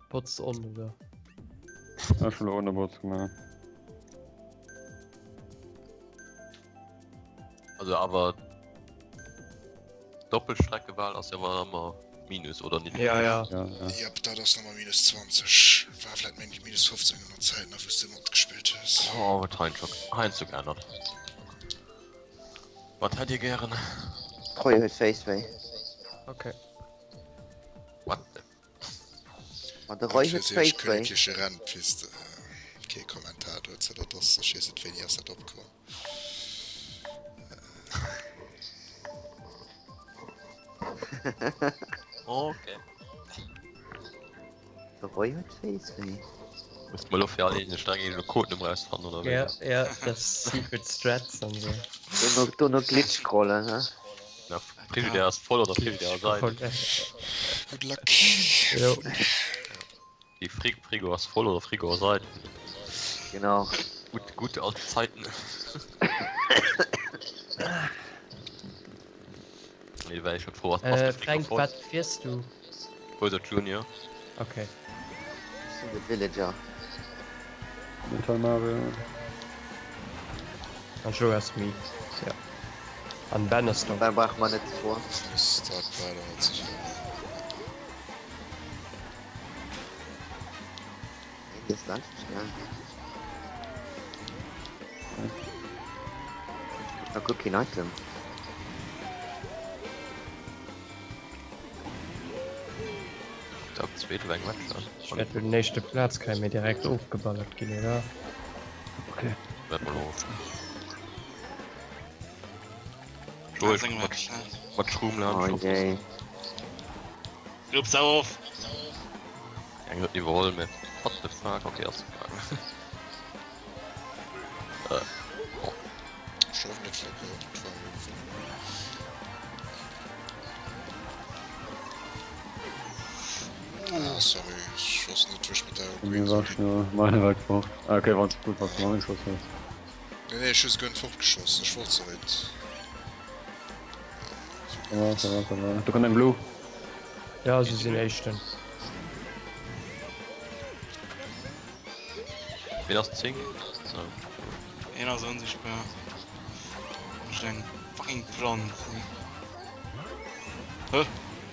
Bots on, oder? Ech hunn elo ohne Bots gemaach. Also awer Doppelstreckewahl ass jo awer ëmmer Minus, oder nit? Ja, ja. Ja, ja. Jep, dat ass nochmal minus 20. War vläit mengen ech minus 15 an der Zäit nach, wou s de matgespillt hues. Oh, huet hein scho heiansdo geännert. Wat hätt dir gären? Troy huet Face wéi. Okay. What the? Ma de Roy Fir huet sech Face wéi. Königliche Rennpiste. Kee Kommentar dozou, dat ass, ech weess net wéini ass dat opkomm. Okay. De Roy huet Face wéi. Muss mer lo fir all eegene Streck eegene Codenummer rausfannen oder wéi? Ja, ja, das Secret Strats an so. Dono, dono Glitch-Scrollen, hä? Na, Frigidaire ass voll oder Frigidaire ass eidel? Good luck. Jo. Déi Fri Frigo ass voll oder Frigo ass eidel? Genau. Gut, gute alte Zeiten. Nee, well ech froh ass, ass Äh, de Frigo Fränk, voll? wat fiers du? Bowser Junior. Okay. Ech sinn de Villager. Metal Mario. An Joe ass me. Ja. An Ben ass do. Ben brauche mer net ze froen. Start Battle hat sech Handy ass ganz schnell. Na guck, keen Item. Op zweet eng Match an. Ech wäert den éischte Plaz kréien, mee direkt ofgeballert ginn, oder? Okay. Wäert mol of. Joe, Eng mat, Match. mat Schroom Oh jee. Grupp sau of. Eng huet iwwerholl, mee what the fuck, okay ass gefaangen. Äh, oh. Ech hoffen net verkauft, et war irgendwie. Ah, sorry, ech wosst net wou ech mat der Mir war schnell meine war fort. Ah, okay, wann gut was du angeschoss hues. Nee, nee, ech hu se guer net fortgeschoss, ech wollt se wéit. Ça va, ça va, ça va. Do kënnt eng Blue. Ja, se sinn éischten. Ween ass 10? So. Een ass onsichtbar. Mécht eng fucking Pflanz. Hä?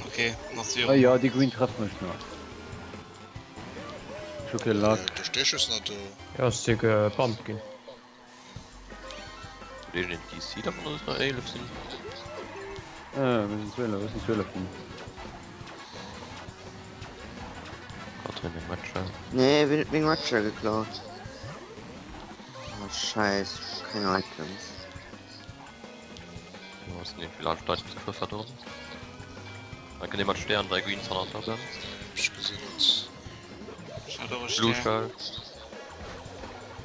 Okay, dann ass si Ah ja, déi Green trefft mech nach. Ech hu kee Luck. Do steeschs nach do. Ja, ass dir gebammt ginn. Huet iergendeen DC dervun, dass et nach 11 sinn? Äh, mir sinn 12, ech sinn 12 ginn. Gott, hei meng Matcher. Nee, wien huet meng Matcher geklaut? Oh scheiss, ech hu keng Items. Jo, ass net vill anescht Items gefëffert oder? Da kënnt ee mat Stern 3 Greens hannert der Ben. Ech gesinn et. Ech hat och e Blue Stär. Shell.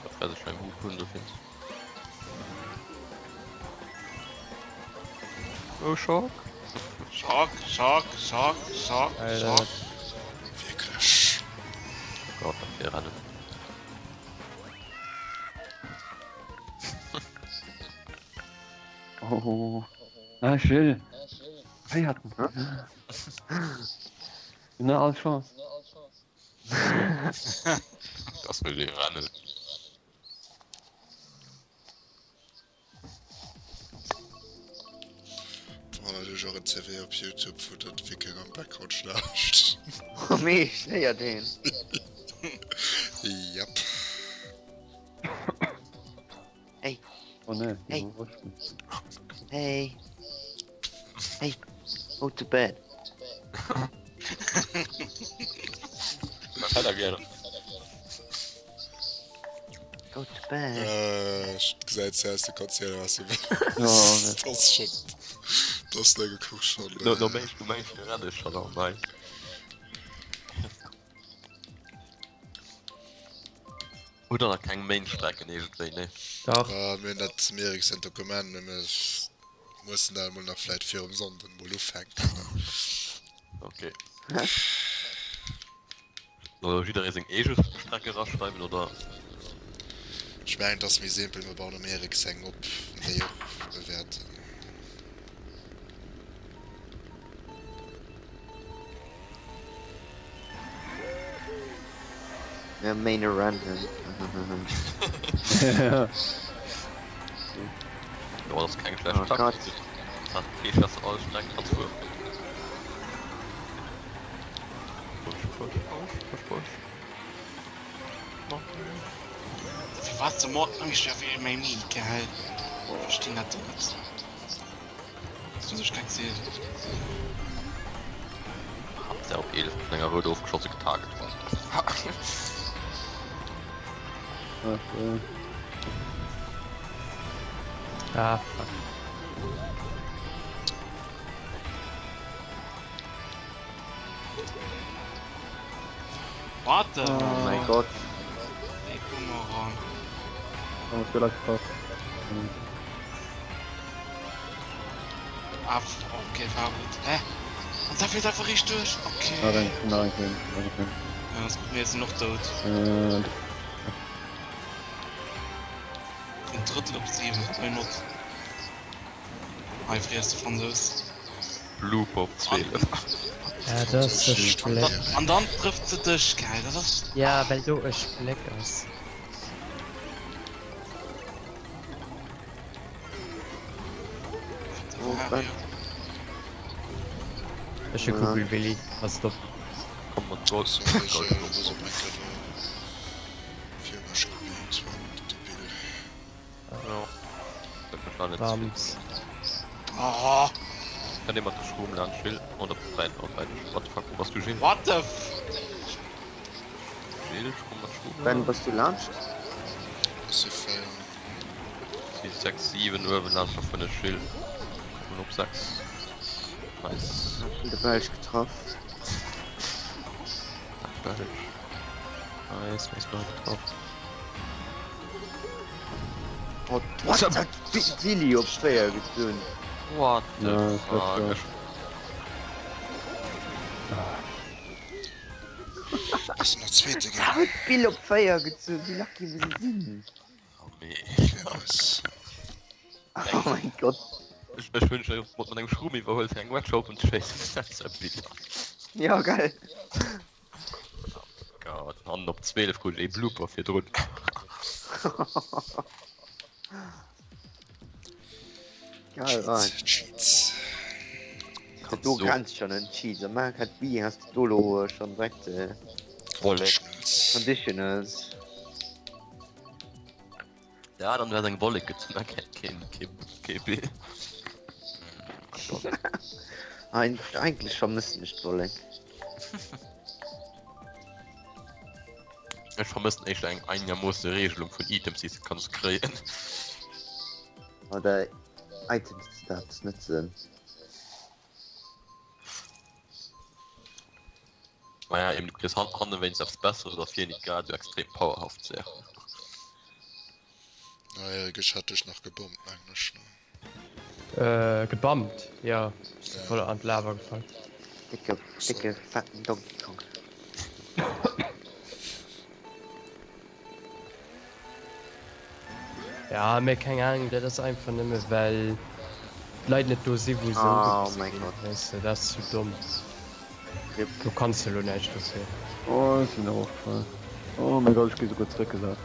Dat weiß ech eng Huhn du findest. Oh Schock. Schock, Schock, Schock, Schock, Alter. Schock. Wierklech. Gott, wat fir e Rennen. Oh. Ah, chill. Wéi hat Na, all Chance. Das will ich rennen. Boah, natierlech och en CV op Youtube, wou de Viking am Background schnarcht. Oh mee, schnéiert een. Yep. Hey. Oh nee, Hey. Hey. Hey. Go to bed. Was hat er gerne? Go to bed. Äh, gesäit se aus, du kannst ja was du Ja, willst. Das ist schon. Das ist der geguckt schon. No, no, méi, no méi renne schon am mei. Hutt der nach keng Main-Strecken iergendwéi, nee? Dach. Ah, mir hunn dat zum Erik säin Dokument, mee mir mussen dat emol nach vläit virum Sonnden emol ufänken. Okay. Soll jidderee seng eege Strecke raschreiwen, oder? Ech mengen, et ass méi simpel, mir bauen dem Erik seng op an déi och bewäerten. Ja, main a random. Jo, dat ass keng schlecht Oh Gott. Taktik. Dat heescht, dass alles direkt kannst fueren. Push, push, push, push, push. Fir wat ze Mord méi schwer wéi méi mi gell? Verstinn dat do net. Dat ass u sech keng Ziel. Hat se op 11 vun enger Rout ofgeschosse getarget war. Ah, fuck. What the? Oh mein Gott. Déi Boomerang. Oh, ich bin gepasst. Ah, okay, war gut. Hä? Und da fährt einfach richtig durch. Okay. Nach eng, nach eng, nach eng. Ja, das gut, mir sind noch tot. Äh, Ein Drittel op 7, why not? Hei friess de Fransous. Blooper op 12. Ja, dat ass e Spléck. An dann trëfft se dech, gell? Dat ass. Ja, well do e Spléck ass. Oh, Ben. Ech hu Kugel, Willy. Pass op. Komm mat Gold. So, ech, äh, muss op eng Kéier do fir mech gebaut, debil. Ja. Dat war net ze vill. Bams. Oh, Kann jemand de Schroom laanscht Jill oder rein oh, rein. What the fuck, wo bass du Jill? what the f. Jill, Schroom mat Schroom Ben, bass du laanscht? Ech si 4. Si 6, 7 uewen laanscht der 5 Jill. Kommen op 6. Nice. Ech hunn de Belsch getraff. Dank Belsch. Nice, was neu getroffen. Oh, what hat Willi op 4 gezunn? What the Ja, das fuck? war- Ass nach zweete ginn. Huet Bill op 4 gezunn, wéi lucky muss ee sinn? Oh nee. Okay, nice. Oh mein Gott. Ech, ech wünsch ech mat engem Schroom iwwerhuel fir eng Wedge open ze schéissen. Dat ass e bitter. Ja, geil. Gott, an op 12 krut ech ee Blooper virdrun. Geil, rein. Cheats, Cheats. Kannst Do so grenzt schon un Cheats. Am Mario Kart Wii has de do lo schon direkt äh, Wollek. Conditionals. Conditionals. Ja, dann wär eng Wollek gezunn, da keen, keen, keen, kee B. Ein, eigentlich vermissen ech d'Wollek. Ech vermëssen éischter eng einigermoosse Regelung vun Items, déi s de kanns kréien. Oder Items, déi dat net sinn. Naja, eben, du kriss han hanne wéinst eppes Besseres a vir nicht grad esou extrem powerhaft ze. Ah, Erik, ech hat dech nach gebombt, mengen ech, ne? Äh, gebammt, ja. Bist du voll an d'Lava gefall. Dicke, dicke, fetten Donkey Kong. Ja, mee keng Ahnung, dat ass einfach nëmme well d'Leit net do si wou se Oh ugewise mein ginn, Gott. weess de, dat ass zu domm. Rip. Do kanns de elo näischt dofir. Oh, ech sinn erofgefall. Oh mein Gott, ech gi souguer zeréckgesat.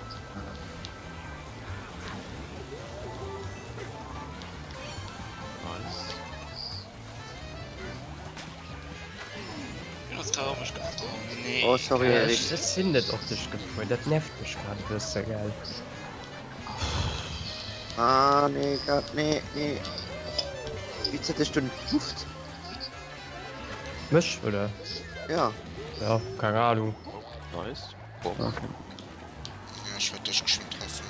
Nice. Wien ass grad op mech gefuer? Oh nee. Oh, sorry, Äh, Eric. ech, ech sinn net op dech gefuer, dat nervt mech grad e bësse, gell. Ah, nee, Gott, nee, nee. Wéi huet dech dunn gepufft? Mech, oder? Ja. Ja, keng Ahnung. Oh, nice. Boah. Okay. Ja, ech wäert dech geschwënn treffen.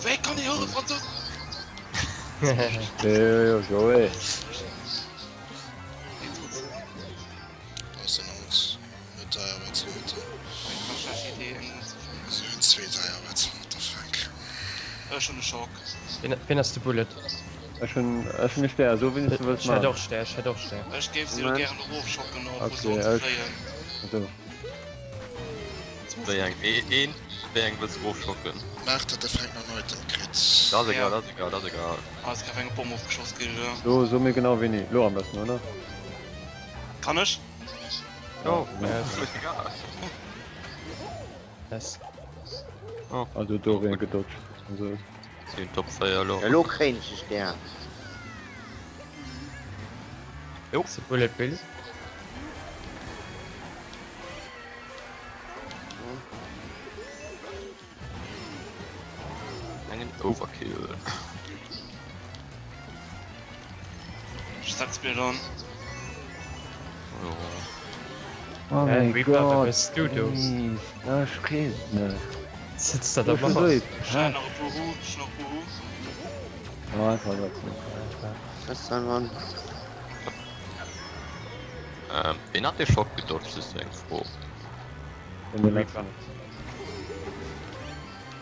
Wéi kann déi Hure Franzous? Jo, jo, ey. Ass en alt net deier bei Zaldoten. Si hunn zwee deier bei Zaldoten, Frank. Ech hunn e Schock. Wien ass de Bullet? Ech hunn ech hunn e Stär, so wéi s du wëlls Ech hätt maachen. och Stär, ech hätt och Stär. Ech géif si elo gären erofschocken a Okay, versuchen ze ech fléien. also. Wéi eng? Een? Wéi eng wëlls du erofschocken? Maach dat de Fränk nach en Item kritt. Dat ass Ja. egal, dat ass egal, dat ass egal. Ah, ass grad eng Bomm ofgeschoss ginn, oder? So, so mir genau wéini. Lo am besten, oder? Kann ech? Jo, egal. Yes. Also Dorian gedodged. Also. Sinn Top 4 elo. Elo kréien ech de Stär. Jo. Ass de Bullet Bill? Engen Overkill. Ech setz mir dann. Jo. Oh Äh, mein Reaper, wer Gott. bist du do? Ey, Ech weess et net. Sitzt da der Ech Macher? weess Ech hat nach e puer Hu, ech nach e puer Hu. Ja, einfach setzen. Was soll man? Ähm, ween hat dee Schock gedodged, ist eng Fro. In der letzten.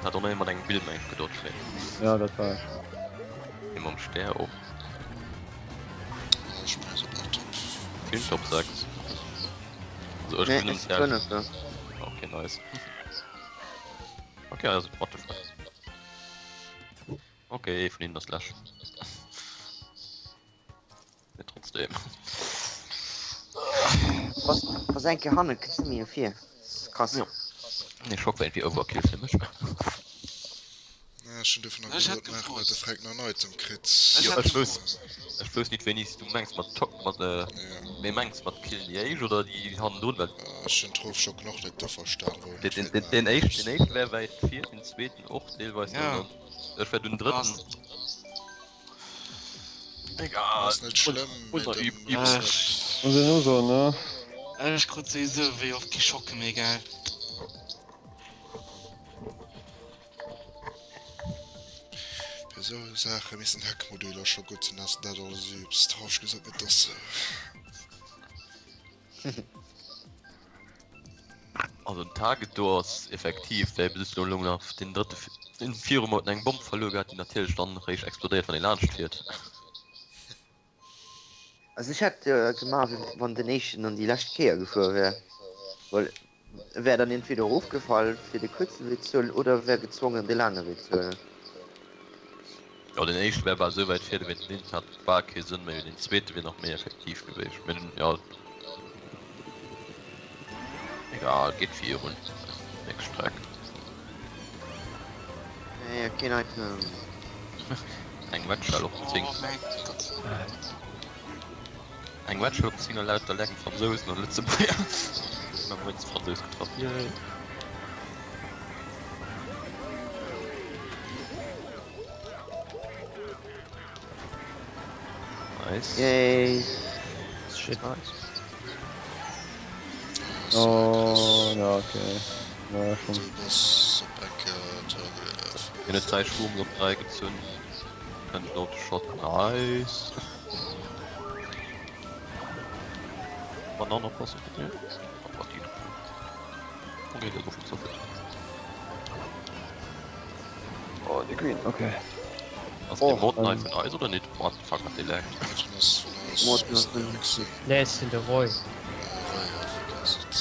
Hat och nach ee mat engem Bild meng ech gedodged, nee? Ja, dat war ech. Ee mam Stär och. Ah, ech bin op Top. Sinn Top 6. Also ech Nee, bin ech um si Zelt. Fënnefte. Okay, nice. Okay, also what the fuck. Okay, ee vun hinnen ass läsch. Mee trotzdem. Was, was eng Kéier hannen, kënns net méi ervir. Das ist krass. Ja. Nee, Schock war irgendwie Overkill fir mech. Na, ech hunn dovunner Ech hätt gehuet, maachen, gefrot. datt de Fränk nach en Item kritt. Ech Jo, hätt ech wousst, gefrot. ech wousst nit wéini s du mengs mat Top, mat äh, Ja. mee mengs mat killen déi éischt oder déi hannendrun, well Ech hunn d'Rofschocken och net do verstan, wou en den, et den, huet den maache éischten, den mussen. éischten wär wäit vir, den zweeten och deelweis Ja. an ech wär dunn drëtten. Passt. Egal. Ass net schlëmm, mee Unser dann Üb muss Ech. net. Muss een usoen, ne? Ech krut souwisou wéi oft kee Schocke méi, gell? Fir esou Saache missten Hackmoduler scho gutt sinn, dass de dat alles übs. Traureg gesot, mee et ass sou. Also den Target do ass effektiv, well bis elo elo nach den drëtte den virum huet en eng Bomm verluer gehat, déi natierlech dann réischt explodéiert wann ee laanscht fiert. Also ech hätt gemaach wéi wann den éischten an déi lescht Kéier gefuer wär, well e wär dann entweder erofgefall fir de kuerze Wee ze huelen oder e wär gezwongen de laange Wee ze huelen. Jo den éischte wär bal esou wäit vir ewéi den Lynn, hat bal kee Sënn méi, den zweete wier nach méi effektiv gewiescht, mee den jo egal, geet virun, nächst Streck. Nee, keen Item. Eng Wetschell op 10. Oh mäin Gott. Eng Wetschell op 10 a lauter leck Fransousen an Lëtzebuerger. Mä wéinst Fransous getraff. Yay. Nice. Yay. Shit. Nice. Oh, ja, okay. Ja, schon. Du bass op eng Kéier da. Hien huet 3 Shrooms op 3 gezunn. Kënnt elo de Shot. Nice. Banann oppassen bitte. Oh, die. Okay, der ist so fit. Oh, de Green, okay. Ass Oh, de Mod nei ähm. vun eis oder net? What the fuck hat dee laggt? Martin ass vun eis. Martin Ass ass vun- Eriksen. Nee, ech sinn de Roy. Roy, ja, vergiss et.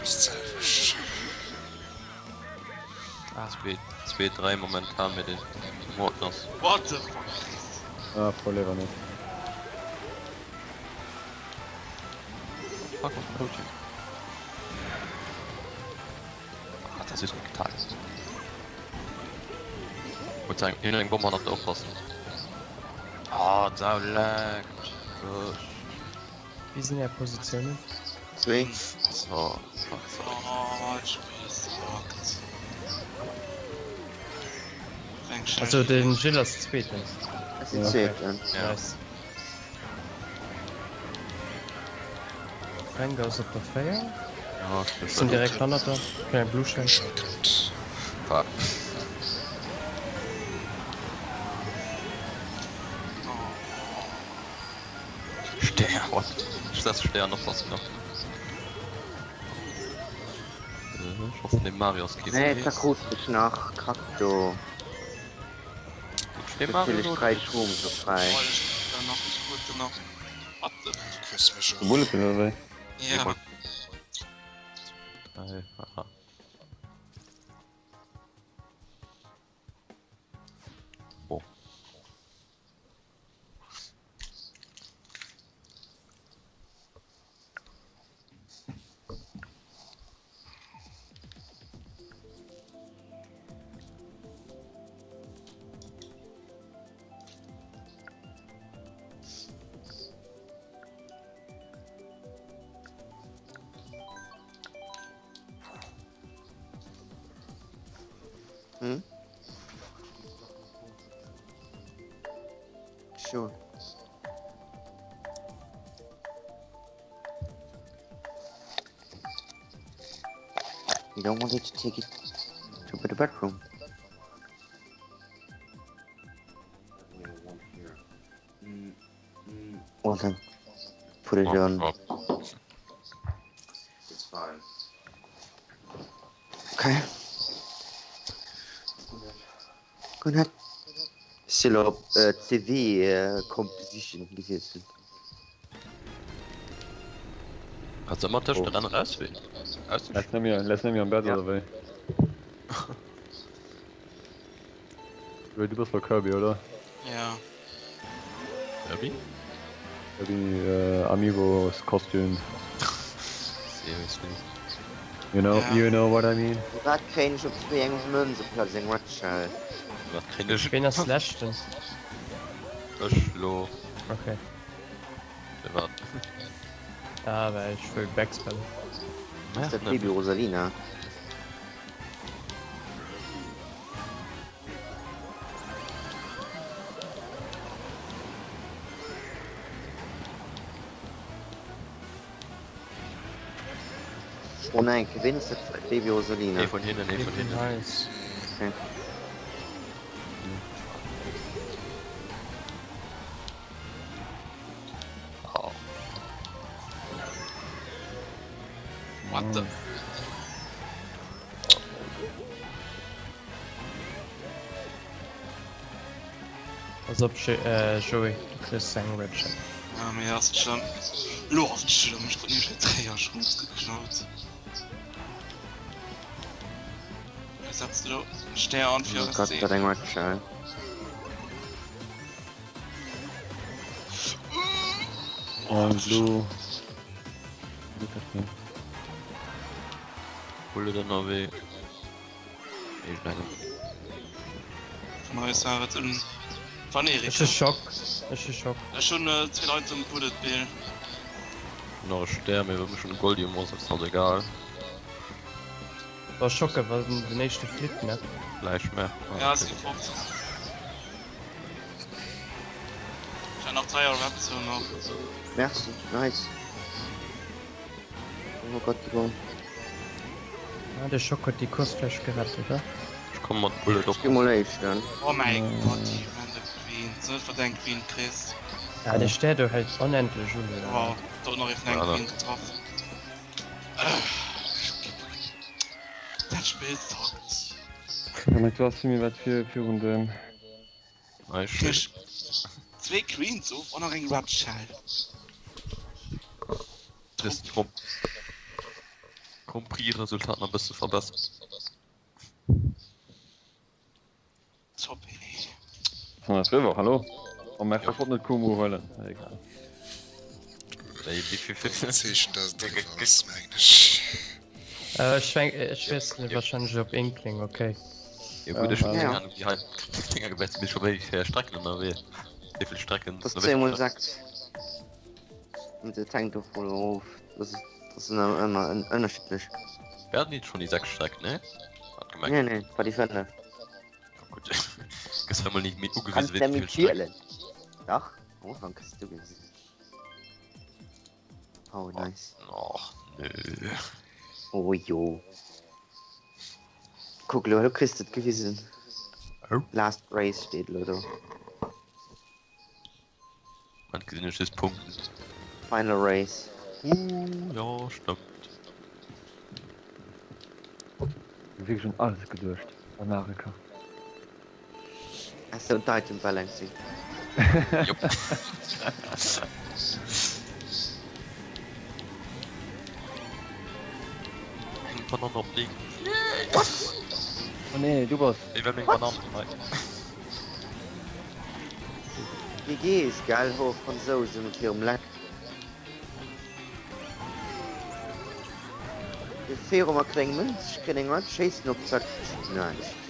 Ass d'selwecht. Ah. 2, 2, 3 momentan mit den Morten ass. What the fuck? Ah, voll liewer net. Fuck, was macht der? Ah, das ist gut getan. Wollt sagen, hin eng Bombe hat oppassen. Ah, da laggt. Wéi sinn är Positiounen? Zwee. So, fuck, sorry. Oh, d'Spill ass gebugged. Eng Scheiss. Also den Gilles ass Zweeten. Ech sinn Ja. Zweeten. Ja. Nice. Fränk ass op der 4. Ja, ich bin Sinn schon. direkt hannert der. Klenge Blue Shell. Shotcut. Fuck. Stern, what? Ich setz Stern oppassen nach. Äh, Ich hoffe, dem Mario ass kee Nee, Problem. da krut ech nach Kack do. Gut, dem Mario Natierlech lo- 3 Shrooms op 3. Oh, ech krut der nach, ech krut der nach. What the Du kriss mech De och. Bullet Bill oder wéi? Ja. Drei, aha. Oh. Hm? Sure. You don't want it to take it to the bedroom. Well then, put it on. It's fine. Okay. Gutt Nacht. Ech si lo op CV Composition gewiesselt. Ass ëmmer tëscht de Renner auswählen. Lässt net méi, lässt net méi am Bett oder wéi? Du bass lo Kirby oder? Ja. Kirby? Kirby Amiibos Kostüm. Seriously? You know, Ja. you know what I mean. Firwat kréien ech op zwéi eng Mënz amplaz eng Red Shell? Wat kréien ech? Ween ass leschten? Ech lo. Okay. Firwat? Ah well ech wëll backspammen. Ass dat Baby Rosalina? Oh nein, ween ass dat Baby Rosalina? Ee vun hinnen, ee vun hinnen. Nice. Okay. Oh. What the? Pass op Joé, du kriss eng Red Shell. Ja mee ass net schlëmm. Lo ass et schlëmm, ech krut nämlech eng Tréierschrot geklaut. Ech setze lo en Stär an fir Oh eis Gott, ze dat eng Red Shell. Oh, Blue. Bullet ënnerwee. Iergendengem. Vun eis war et en Van Ech Erik. hu Schock, ech hu Schock. Ech hunn zwee Leit um Bullet Bill. Nach e Stär, mee wa mir schonn e Goldium ass, ass halt egal. War Schocke war den éischte Flip, ne? Gläich mä. Ja, si fort. Ech hat nach 3 Raptor nach. Merci, nice. Oh Gott, die Bomb. Ah, de Schock huet déi Course vläicht gerett, oder? Ech komme mat Bullet op. Ech gi mol éischten. Oh mäi Gott, déi random Queen. Se huet verdéngt Queen kriss. Ah, de Stär do hält onendlech un, oder? Oh, do huet nach ee vun engem Queen getraff. Dat Spill zockt. Ja, mee du has mir wat fir virun den. Ech zwee Queens of an nach eng Red Shell. Dës Grand Prix Resultat nach bësse verbessert. Top ee. Ass nach eriwwer, hallo? Oh mä ech wollt net Kumu huelen, egal. Wéi wéi Dat ass en Zeechen, dass et eriwwer ass, mengen ech. Ech ech wiesselen wahrscheinlech op Inkling, okay. Jo gutt, ech hunn keng Ja. Ahnung wéi hei d'Dinger gebäit sinn, mee scho wéi vill Strecken ënnerwee, wéi vill Strecken Das ënnerwee 2 mol sinn. 6. Und et hänkt dovun of, das ist, das sind ëmmer ënnerschiddlech. Mir haten jetzt schon déi 6 Strecken, ne? Hat gemengt. Nee, nee, war déi 5. Ja, gut. Gëss emol nicht méi ugewisen, Kannst wéi der vill mit Strecken. zielen? Dach, am Ufank kriss du gewisen. Oh, nice. Och, nö. Oh jo. Kuck lo, lo kriss du et gewisen. Oh. Last Race steet lo do. Moment gesinn ech just Punkten. Final Race. Uh, ja, stëmmt. Hu wierklech un alles geduecht bei Mario Kart. Ass dat d'Item Balancing? Jop. Eng Banann op Link. Oh nee, du bass. Ewell meng Banann hei. GG's gell ho Fransousen mat hirem Leck. Fir viru mer kleng Mënz, ech kréien eng Rad, schéissen op zack näischt.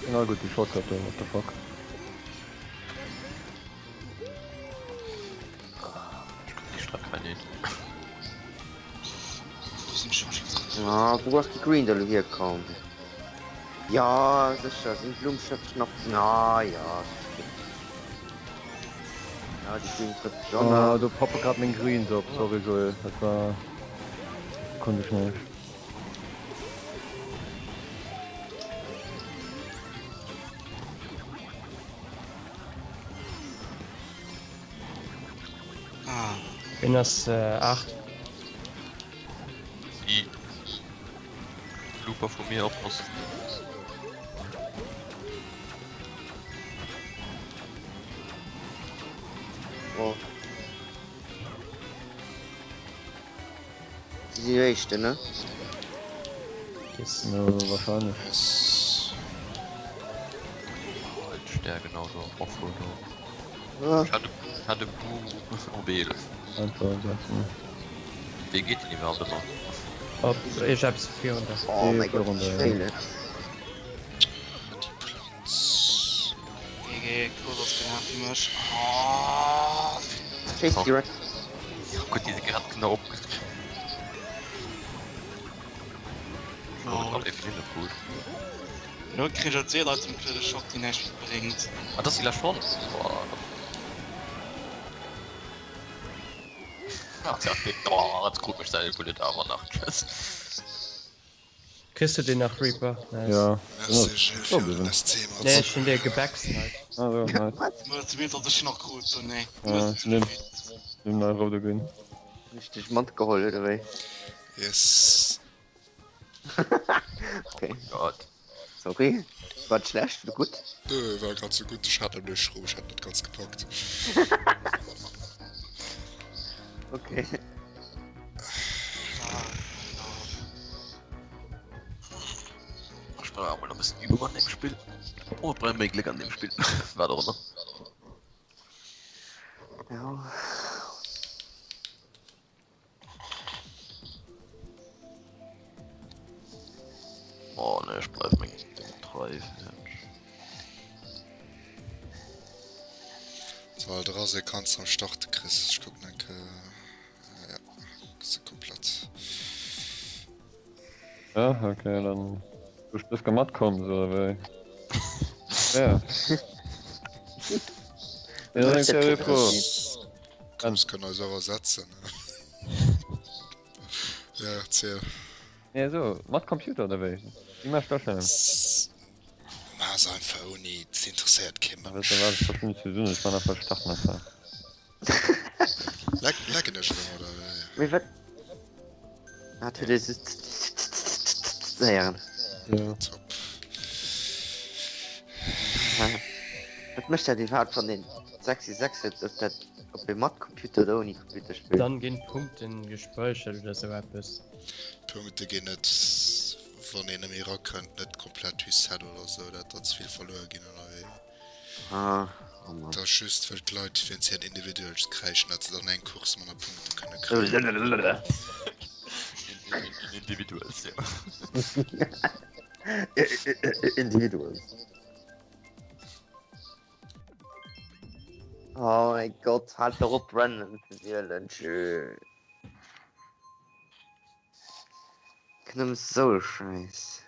Sinn all gutt déi Shortcut do, what the fuck. Ech kann déi Streck hei net. Ah, wou ass de Green da lo hierkomm? Ja, sécher, seng Blumm schëppt nach. Ah, ja, stimmt. Ja, déi Green trëtt sech an. Ah, do poppe grad meng Greens op. Sorry Joël, dat war konnt ech net. Ah. Ween ass 8? Si Looper vu mir oppassen. Oh. Si sinn Éischten, ne? Yes. Jo, wahrscheinlech. Yes. Oh, Stär genau do, Offroad do. Ah. Ech hat e, hat e Boom op 11. Einfach setzen. Wéi geet den iwwerhaapt ëmmer? Op ech eppes virun der. Oh Ee mäi Gott, virun ech der, ja. féilen. Déi Planz. GG, Kurs ass gelaf fir mech. Oh, Chase direkt. Gutt, déi si grad genau opgesprongen. Lol. Cool. Elo kritt ech als Leit um blöde Schock, déi näischt bréngt. Ah, dat ass déi lescht Ronn. Boah. Ach, dat geht. Oh, jetzt krut mech säi Bullet awer nach. Tschüss. Kriss du deen nach, Reaper? Nice. Ja. Merci Gilles Oh, fir den bliwwen. SC mat. Nee, ech hunn dir gebacksniped. Ah, so, nice. Wat? Muer ze vill, datt ech nach krut, so nee. Ja, ech nimm, nimm nei roude Green. Hunn ech dech matgeholl oder wéi? Yes. Okay. Gott. Sorry. War et schlecht oder gutt? Nö, war grad sou gutt. Ech hat nämlech rum, ech hat net ganz gepackt. Okay. Ech brauch awer mol e bëssen Übung an deem Spill. Oh, ech brauch méi Gléck an deem Spill. Wat och ëmmer. Ja. Oh ne, ech bleif mengem trei. Soll dra se kanns am Start Chris, ech kucken eng Kéier. Ja, se komplett. Ja, okay, dann du bist gemacht kommen, so, oder wéi? Ja. Ja, dann eng Fro. Koms kënne eis och ersetzen. Ja, erziel. Nee, so, mat Computer oder wéi? Wéi maasch dat denn? Maach se einfach ouni, dat interesséiert kee Wësst der wat, Mënsch. ech verstinn net ze soen, ech man einfach Startmesser. Leck, lecken ech erëm oder wéi? Mee wat? Hat huet ee se héieren? Ja. Top. Wat mécht dat iwwerhaapt wann een 666 huet, ob dat ob ee mat Computer oder ouni Computer spillt? Dann ginn d'Punkten gespäuchert oder sou eppes. D'Punkte ginn net, wann een nëmme erakënnt, net komplett reset oder sou, dat der ze vill verluer ginn oder wéi. Ah, oh Mann. Dat ass just wëll d'Leit wéinst hiren individuelles kräischen, dat se dann eng Course manner Punkte kënne kréien. Individuals, ja. Individuals. Oh mein Gott, halt doch op random ze wielen. Tschüss. Knëmms sou e Schäiss.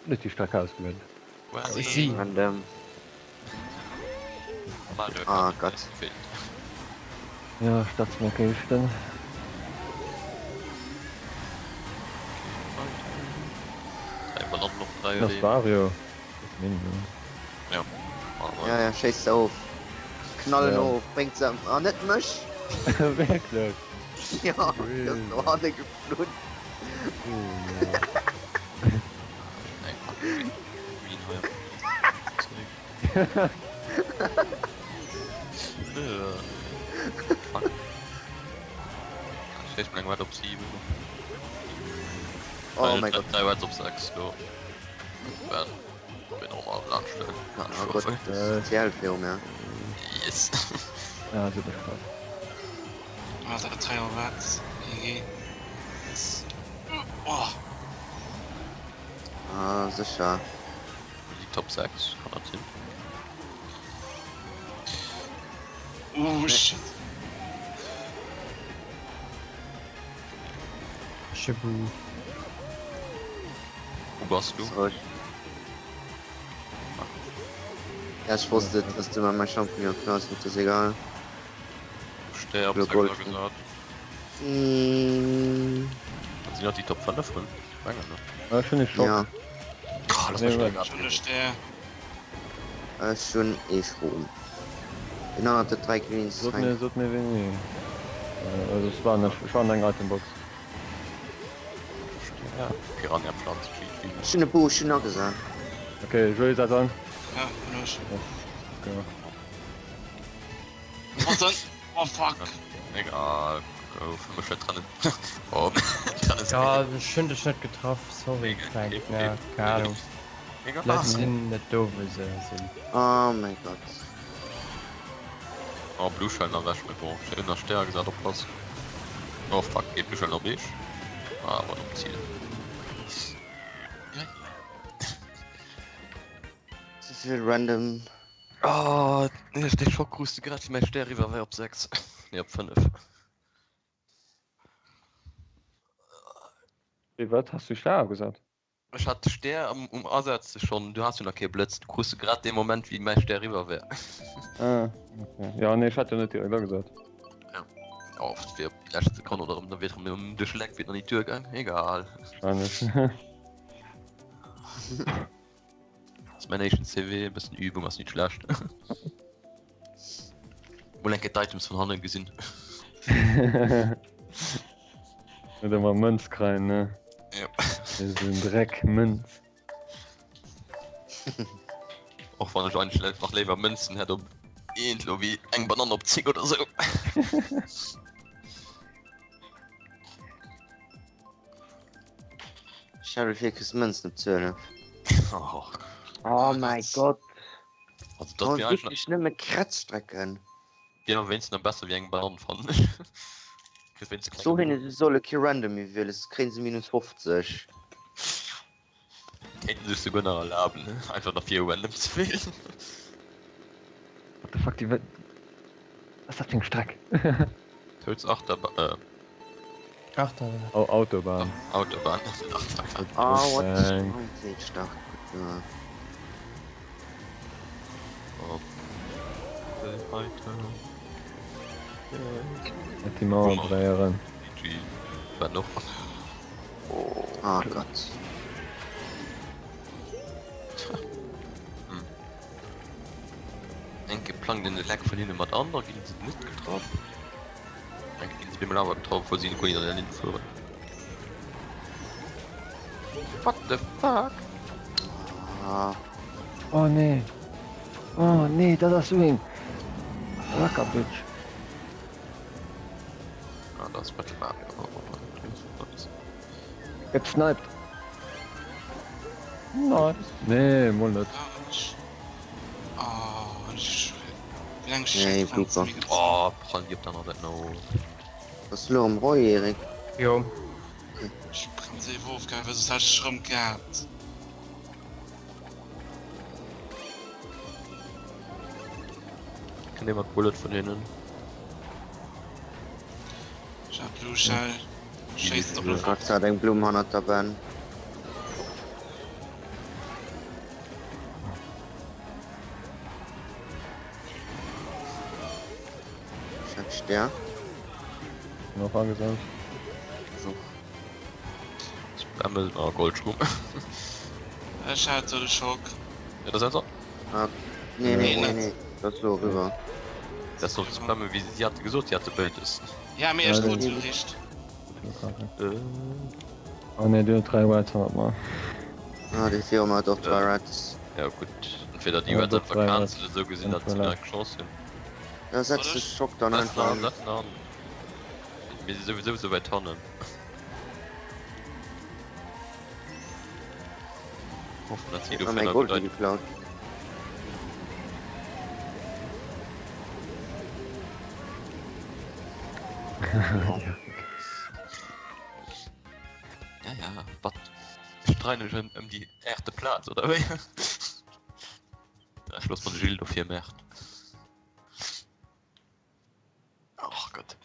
Huet déi Streck ausgewielt. Si. Random. Ah Gott. Ja, Staatsmark éischten. Das Vario. Ja. Ja, ja, schéiss se of. Knall en Ja. of, bréngt se ëm. Ah, net mech! Wierklech? Ja, déi ass no hanne geflunn. Eng op 7. Oh mein Gott. 3 Reds op 6 lo. Ben, bin och mal laanscht Oh Gott, das ist CL viru mir. Yes. Ja, super Spaß. Alter, 3 Reds. GG. Yes. Oh. Ah, sécher. Déi Top 6, kann dat sinn? Oh shit. Schibu. Wou bass du? Zrëck. Ja, ech wosst et, dass du mer mäi Champignon klaus, mee et ass egal. Sterb, Lo sag Gold. da gesat. Mm, Dat sinn nach déi Top 5 rëm. Mengen ne? Ah, ech hunn ee Schock. ja, Oh, lass Nee, mech wat? schnell Schon ech der. ech hunn ee Schrom. Den anert huet 3 Greens. Sot mir, sot mir wéini. Äh, also ech war an der, ech war an enger Itembox. Ja, Piranha Pflanz, GG. Ech hunn e Bo, ech hunn agesat. Okay, Joé, setz an. Ja, hun ech. Yes, go. Was denn? Oh fuck. Egal, go, fir mech wär d'Rennen. Oh, d'Rennen ass Ja, ech hunn dech net getraff, sorry Frank, ja, keng Ahnung. Egal. D'Leit sinn net do wou se sinn. Oh mäi Gott. Oh, Blue Shell nach ewech, mee bon, ech hunn nach Stär gesat, oppass. Oh fuck, geet Blue Shell nach op eech? Ah, awer op d'Zil. Ja, ja. Souvill random. Oh, dee Schock krus de grad wéi mäi Stär eriwwer war op 6, nee op 5. Wéi wat? Has du Stär agesat? Ech hat de Stär am um Asetze schonn, du has jo nach kee Blëtz, du krus de grad dee Moment wéi mäi Stär eriwwer war. Ah, okay. Ja, nee, ech hat jo net direkt agesat. Ja, oh, dat wier op déi lescht Sekonn oder erëm, da wier et erëm duerch Leck, wier et nach ni duergaang, egal. Wahrscheinlech. Ass mäin éischten CW, e bëssen Übung ass nit schlecht. Mol eng Kéier d'Items vun hannen gesinn. Net ëmmer Mënz kreien, ne? Ja. Esou en Dreck Mënz. Och wann ech eigentlech nach léiwer Mënzen hätt op eent lo wéi eng Banann op 10 oder sou. Sheriff, hier kriss Mënzen op 12. Oh, Oh mein Gott. also dat Oh, wier eigentlich wirklich nëmme Kretzstrecken. wier am wéinsten nach besser wéi eng Banann fannen ech. Kriss wéinst klenge So hinne se solle kee Random méi wielen, soss kréien se minus 50. Kéinten sech souguer nach erlaben einfach nach fir random ze wählen. What the fuck, déi wat ass dat fir eng Streck? Toads Achterba äh. Achterbahn. Au Autobahn. Autobahn, net Achterbahn. Oh, what the fuck, stark. Oh. Net déi Mauer bréieren. GG. Wat noch? Oh Gott. Hm. Enke plangt en de Leck vun hinne mat an, da ginn se net getraff. Enke ginn se bemol awer getraff, obwuel si guer net an der Linn fueren. What the fuck? Ah. Oh nee. Oh nee, dat ass sou eng Racker Bitch. Ah, dat ass Battle Mario. Gëtt sniped. Nice. Nee, mol net. Nee, blooper. Oh, prallen déi op der aner Säit no. Bass du lo am Roy, Erik? Jo. Ech bremse ewer of, well soss hätt ech rëm gehabt. Kennt ee mat Bullet vun hinnen? Ech hat Blue Shell. Schéisst op Rax hat eng Blumm hannert der Ben. Ech hat Stär. Noch angesagt. So. Spammen oh, Goldschrumm. Ech hat de Schock. Ja, das ist Ah, nee, nee, Nee, nee, net. nee. Das ist so rüber. Das soll spammen, wie sie hatte gesot, sie hatte beides. Ja, mee Ja, ech den- krut jo richt. Äh, Oh nee, du huet 3 Reds hannert mer. Ah, déi Firma hat och 3 Reds. ja gut. Entweder die Ja, Reds doch, einfach drei cancelen, so gesehen, dass sie Entweder. direkt Chance hunn. Da setzt Oder? de Schock dann Setzen einfach an, an. setzen an. Mir si souwisou sou wäit hannen. Hoffen, dass sie Huet mer mäi dofir Gold nach geklaut. Ja, ja, wat? streiden ech ëm déi aachte Plaz oder wéi? Ech looss mer de Gilles dofir maachen. Ach Gott.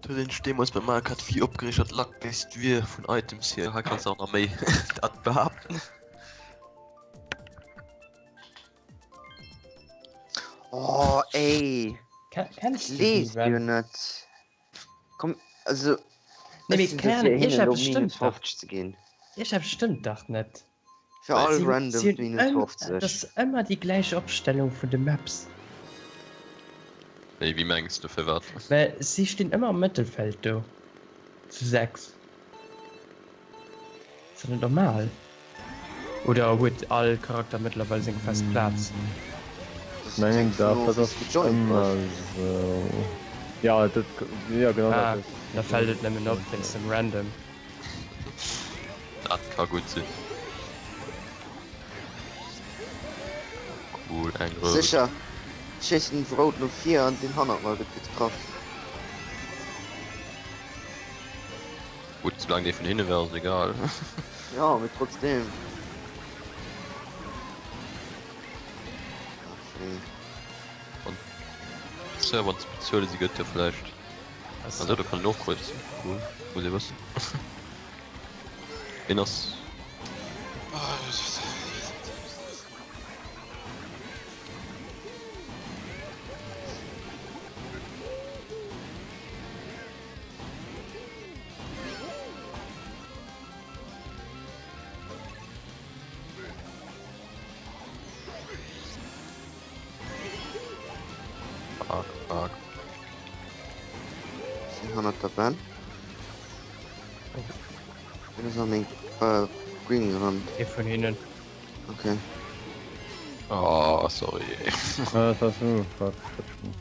Huet een sech deemools beim Mario Kart Wii opgereegt, datt Luck Based wier vun Items hier? Hei kanns de och nach méi dat behaapten. Oh ey! Kenns du déi Lees jo Run? net. Komm, also Nee, ech mee sinn keng dofir Ahnung, hinnen iergendepps elo minus stëmmt dach. 50 ze ginn. Iergendepps stëmmt dach net. Fir all Si hunn random si hunn minus ëm, 50. et ass ëmmer déi gläich Opstellung vun de Maps. Wéi, wéi mengs de, firwat? Well si stinn ëmmer am Mëttelfeld do, zu 6. Ass dat net normal? Oder huet all Charakter mëttlerweil seng fest Plaz? Das Mengen hänkt daf vun dat of, wéi ass s gejoint ëmmer hues. sou. Ja dat ja genau dat Ah, ass da fält et nëmmen op wéinst dem Random. Dat ka gutt sinn. Cool, eng rout. Sécher, schéissen rout no vir an deen hannert mer gëtt getraff. Gutt, soulaang dee vun hinne war, ass egal. Ja, mee trotzdem. Wann Servern ze bezuelen si gëtt jo vläicht. Also do kann een ofkreuzen. Cool, muss ee wëssen. Een ass. Fuck, fuck. Sinn hannert der Ben. Wien ass an meng äh, Green gerannt? Ee vun hinnen. Okay. Oh, sorry. Ah, das warst du. Fuck, Quatsch.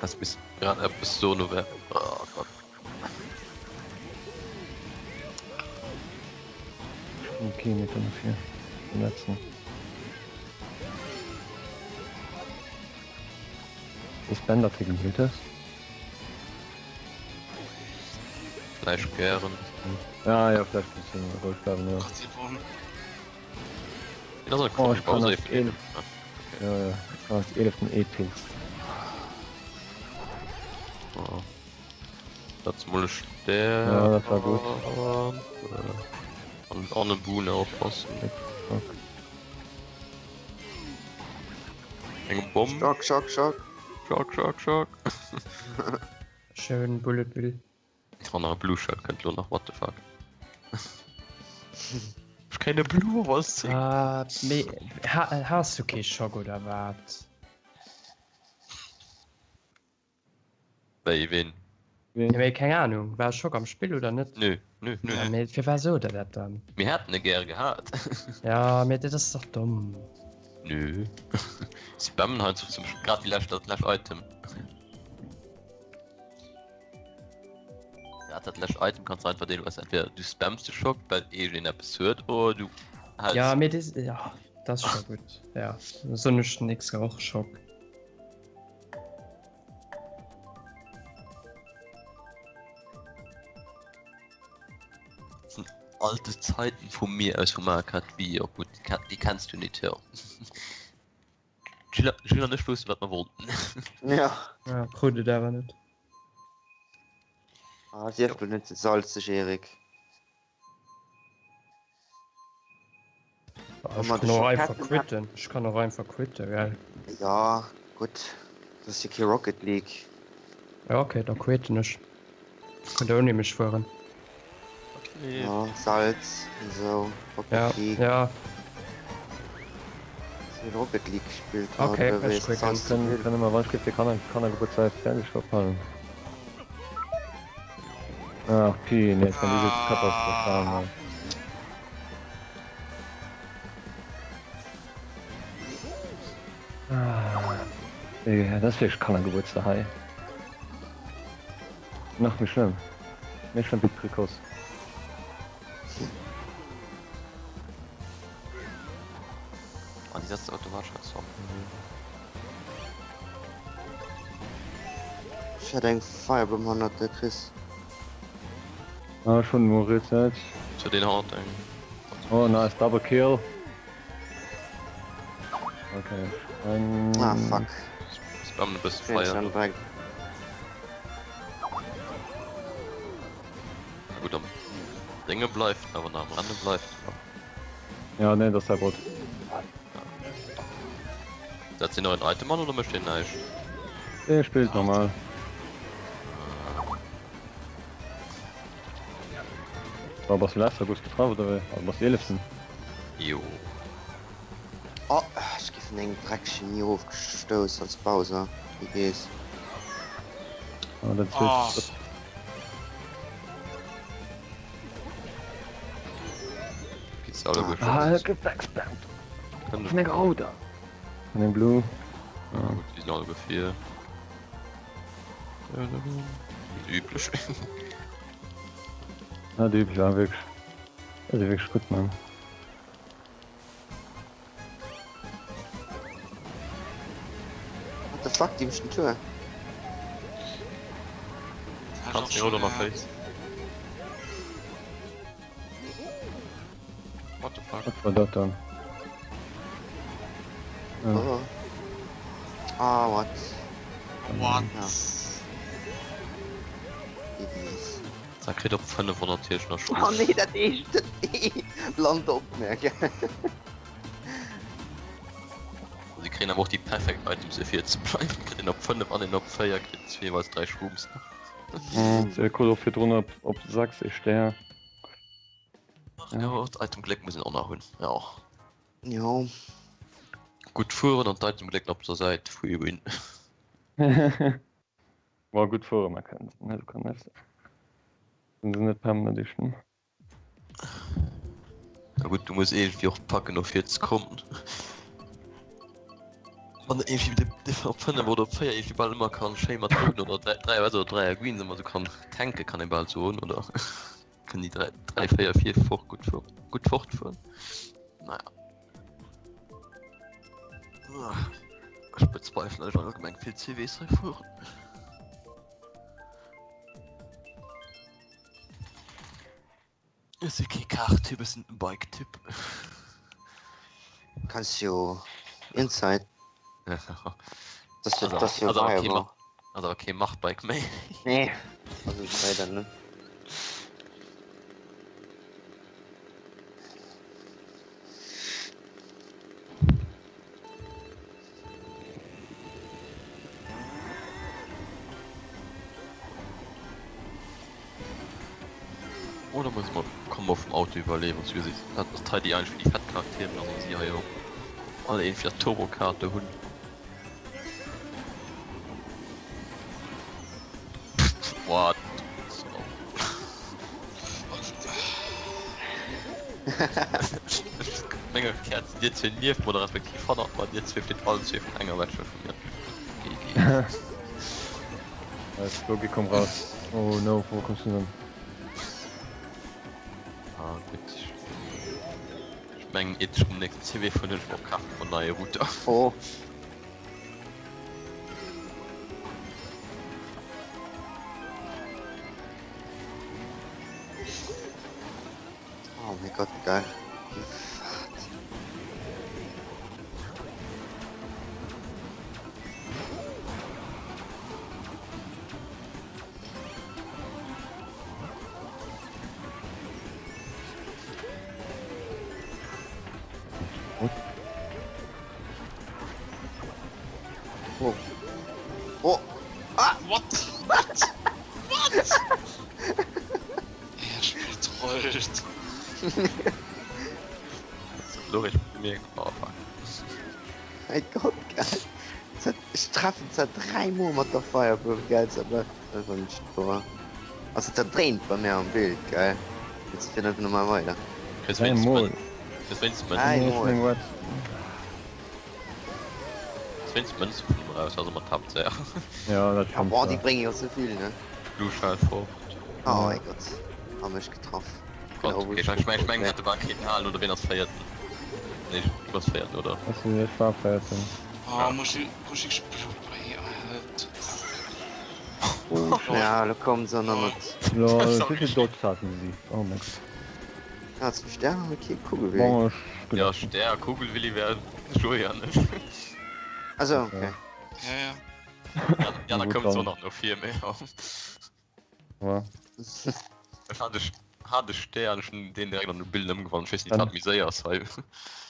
Has bis grad eppes soen of oh Gott. Okay, Meter dafür. Den letzten. Ist Ben dat geheelt hues? Vläicht gären. Ah ja, vläicht bisschen roueg bleiwen, ja. Gott, die Bomb. Den ass Oh, ich kann Bowser als 11. Ja, ja, ich kann als 11. E-Pilz. Oh. Dat mol der. Ja, dat war gut. An an e Boon oppassen. Fuck. Eng Bomm. Schock, Schock, Schock. Schock, Schock, Schock. Schön Bullet Bill. Oh, nach e Blue Shell kënnt lo nach, what the fuck. Ech kréien e Blue, awer ass sick. Ah, mee ha has du kee Schock oder wat? Wéi, ween? Ja, mee keng Ahnung, war e Schock am Spill oder net? Nö, nö, nö. Ja, mee firwat sot der dat dann? Mir hätten e gäre gehat. Ja, mee dat ass dach domm. Nö. Spammen heiansdo zum grad déi lescht, dat lescht Item. Ja, dat lescht Item kannst du einfach den was entweder du spamst de Schock, well irgendeen eppes huet, oder du hältst. Ja, mee das, ja, das ist schon gut. Ja, so ech nix och Schock. Das sind alte Zeiten vu mir aus vu Mario Kart Wii, jo gut, déi kennst du net, jo. Jill, Jill an ech woussen, wat mer wollten. Ja. Ja, krut et awer net. Ah, sief mol net ze salzeg, Erik. Ah, Wann ech mer kann de och einfach Schock hätten, hätt. quitten. Ech kann och einfach quitten, gell? Ja, gutt. Dat ass jo kee Rocket League. Ja, okay, da quitten ech. Kënnt der ouni mech fueren. Okay. Ja, Salz an sou. Rocket Ja, League. ja. Wéi Rocket League gespillt hat, Okay, oder wéi ech es quitten. Salz Kënnen, gespillt. kënnen mer wann ech fir Kanner, Kannergebuertsdag fäerdeg ophalen. Ach, pi, nee, ech kann déi katastrophal, Mann. Dat ass wierklech Kannergebuertsdag hei. Nach méi schlëmm. Méi schlëmm wéi d'Precoce. Ah, déi setzt automatesch hei zomm. Ech hat eng Firebomb hannert der Chris. Ah, ech hunn emol reset. Zu den hannert eng. Oh nice, double kill. Okay. Ein... Ah fuck. Spammen e bësse Feier. Gutt am Dénge bleift, awer nach am Renne bleift. Ja, nee, das ist der Bot. Setzt deen nach en Item an oder mécht deen näischt? Dee spillt normal. Wa bass du leschter, goufs getraff oder wéi? Also bass du eeleften? Jo. Oh, ech gi vun engem dreckegen Ni erofgestouss als Bowser, wéi gees. Ah, dat ass Oh. Geht's alle gut? Ah, gebackspammt. Vun enger rouder. Vun engem blue. Ja, gut, die sind alle vier. Wie üblech. Ja, déi üblech war wierklech. Dat ass wierklech gutt, man. What the fuck, déi mécht den Tour. Kannst du oder nach Face? What the fuck? Wat war dat dann? Ja. Oh. Ah, what? What? Ja. Idiots. Da kritt op 5 natierlech nach Oh nee, dat eescht, dat ee lant op mir, gell. Sie kréien awer och déi perfekt Items fir vir ze bleiwen. Kritt een op 5 an een op 4, kritt jeeweils 3 Shrooms nach. Se krut och virdrun op op 6 ee Stär. Jo, d'Itemgléck muss een och nach hunn, jo. Jo. Gutt fueren an d'Itemgléck op der Säit, free win. Boah, gutt fuere mar kënnen se net, kann net sinn se net permanent éischten. Na gutt, du muss iergendwéi och packen no vir ze kommen. Wann iergendwéi de op 5 oder op 4 iergendwéi bal ëmmer kann schéi mat rouden oder 3 3 oder 3 Greens ëmmer sou kann tanken, kann ee bal soen, oder kënnen déi 3 3 4 4 fort gutt fueren, gutt fortfueren. Naja. Ech bezweifelen, dass ech allgemeng vill CWs hei fueren. Ech si kee Car-Typ, ech sinn en Bike-Typ. Kanns jo Inside. Das jo, das jo Also awer kee viable. Also awer kee Mach-Bike méi. Nee, also leider net. Oder muss mer Combo vum Auto iwwerleeën, was du gesiss. Dat ass hei déi eenzeg déi fett Charakteren an si hei och all iergendwéi dat Turbo-Karte hunn. What? Menger Kerzen dir zwee nieft mer oder respektiv hannert mer, dir zwee flitt allen zwee vun enger Wetschel vun mir. GG. Let's go, komm raus. Oh no, wo kommst du denn? Ah, gutt. Ech mengen, iert ech um nächsten CW fueren, hunn ech mer och kaf en neie Router. Oh. Oh mein Gott, geil. Wie fad. Oh. Oh. Ah! What? What? What? Er spielt trollt. Lori, mir oh, fuck. Mein Gott, geil. Ech treffen zwar 3 Mol mat der Firebomb, gell, se bleift einfach nicht vor. Also zerdréint bei mir am Bild, gell. Jetzt fiert einfach nochmal weiter. Chris, Dräi wéinst Mol. Mën- Chris, wéinst Mën- Dräi Nee, Mol. ech meng wat. wéinst Mënze vun dem Rennen. eraus, ass ëmmer d'Haaptsaach. Ja, dat Ja, stëmmt boah, déi zwar. brénge jo souvill, ne? Blue Shell fort. Oh mäi Gott, ha mech getraff. Gott, Genau wou okay, ech ech drop meng, wollt. hätte war keen halen oder ween ass véierten? Nee, du bass véierten, oder? Ech sinn, ech war véierten. Oh, muss ich, muss ich Blut bei Alter. Oh shit. Ja, lo kommen se nach mat. Lol, wéi vill Dots haten si? Oh mein Gott. Ah, zum Stern haben wir kee Kugelwilli. Bon, ech Ja, gelaf. Stär, Kugelwilli wär Joé an ech. Also, okay. Ja, ja. Ja, da Gut koum zwar dann. nach no vir, mee ja. Ja. Ech hat e, hat e Stär an ech hunn deen direkt an de Billen ëmgewandelt. Ech weess net, Dann, wat méi séier ass hei.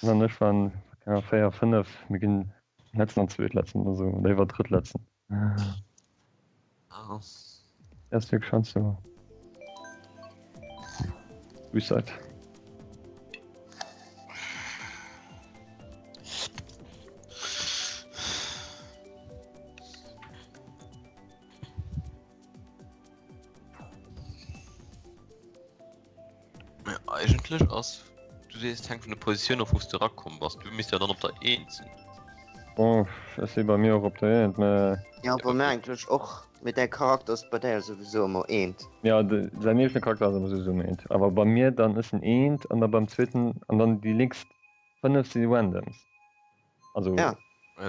dann ech waren, keine Ahnung, 4, 5, mir ginn letzten an zweetletzten oder sou, oder iwwer drëttletzten. Ah. Erst wirklich schon so. Suicide. Mä eigentlech ass, du sees et hänkt vun der Positioun of wou s de erakomm bass. Du misst jo dann op der Eent sinn. Bon, ech si bei mir och op der Eent, mä. Ja, bei mir eigentlech och, mee däi Charakter ass bei där souwisou ëmmer Eent. Ja, säin eegene Charakter ass ëmmer souwisou ëmmer Eent. Awer bei mir dann, ech sinn Eent an da beim zweeten an dann déi nächst 5 si Randoms. Also Ja.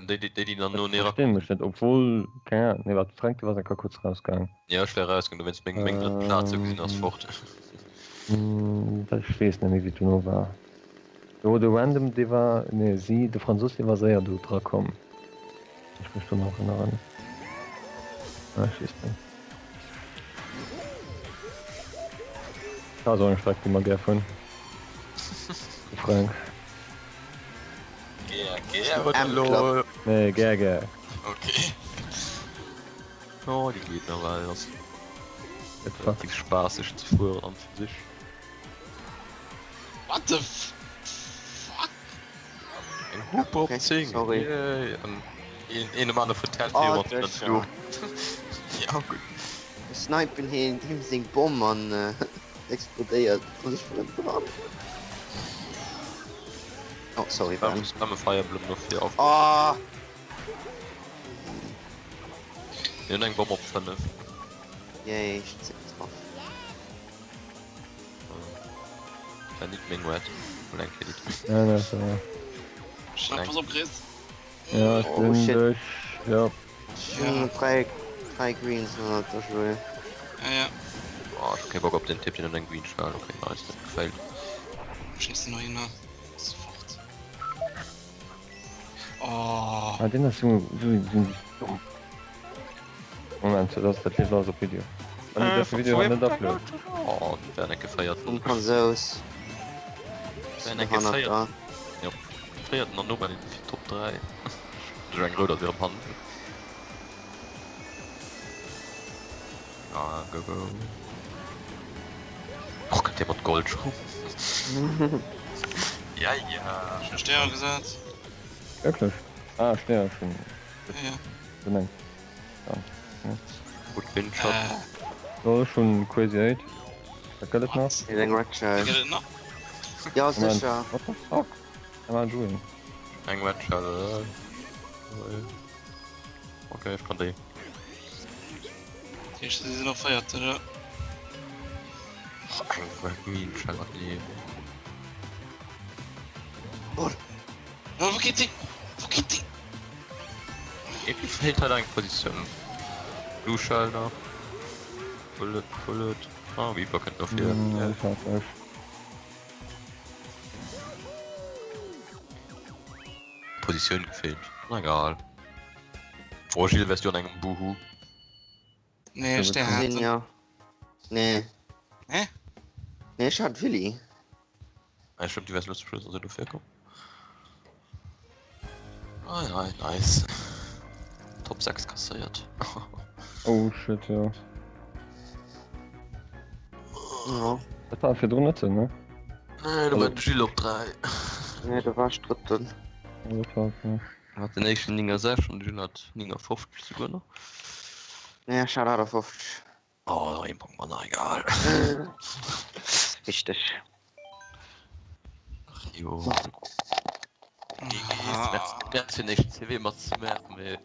Déi, déi, déi dann no ech verstinn mech net, obwohl, keng Ahnung, nee wat, Fränk, du waars enker kuerz rausgaang. Jo, ech wär rausgaang, dowéinst meng, meng drëtt Plaz sou gesinn ass fort. Dat ech weess net méi wéi et dono war. Jo, de Random dee war, nee si, de Fransous dee war séier do dra komm, wann ech mech do nach erënneren. Ah, ech weess net. Dat ass och eng Streck déi mer gär fueren, de Fränk. Gär, gär oder elo? Nee, gär, gär. Okay. Oh, déi geet nawell. Ass relativ spaasseg ze fueren an fir sech. What the fuck? Eng Hupe op 10. Sorry. Yay. An een, een um aner vertellt Oh, hie mat der Drescher. Flucht. Ja, gutt. Ech snipen heen deem seng Bomm an explodéiert an ech fueren dran. Oh, sorry, Da Ben. muss nëmme Fire Emblem no vir auf. Oh! Mir hunn eng Bomm op 5. Yay, ech hunn se getraff. War nit meng Red. Mol eng Kéier nit. Ja, dat war. Schreib pass op, Chris. Ja, ech Oh, sinn shit. duerch. Ja. Ech hunn 3, 3 Greens ënnert der Joe. Ja, ja. Oh, ech hu kee Bock op den Typ, deen huet eng Green Shell. Okay, nice, dat gefält. Schéiss den dohinner. Sofort. Oh. Ah, deen ass sou, sou, sou domm. Moment, dat ass, dat leeft alles op Video. Ah nee, dat Video war net upload. Oh, dat wär enke féierten. Vum Franzous. Wär enke Hannert féierten. da. Jo, féierten an no bei den Top 3. Duerch eng rouder Wier am Handel. Ah, go go. Och kënnt Dir mat Gold schon. Ja, ja. Schon Sterne gesat. Wierklech? Ah, Stär schon. Ja, ja. Gemengt. Ja. Ja. Gutt Windschat. Äh. Jo, ech hunn Crazy 8. Dat gëtt et nach? Eng Red Shell. Gëtt et nach? Ja, Moment. sécher. What the fuck am I doing? Eng Red Shell. Okay, ech kann déi. Dat heescht, si sinn op véierte, oder? Och eng Green Shell, ach nee. Oh, wou geet déi? Wou geet déi? Irgendwie fehlt halt eng Positioun. Blue Shell nach. Bullet, Bullet. Ah, Reaper kënnt no vir. Mm, ech hat ech. Positioun gefeelt. Na egal. Oh Gilles, wärst du an engem Buhu? Nee, ech der Sinn, hat. ja. Nee. Hä? Nee, ech hat Willi. Ah, stimmt, du wärst elo zum Schluss also dofir komm. Ah ja, nice. Top 6 kasséiert. Oh shit, jo. Ja. Dat war virdrun net sou, ne? Nee, do war de Gilles op 3. Nee, do war ech Drëtten. Dat war, ja. Hat den éischten 69 an de Gilles hat 59 souguer nach. Nee, ech hat 58. Oh, nach een Punkt manner, egal. Richteg. Ach jo. Merci, merci fir den éischten CW mat ze maachen, mee.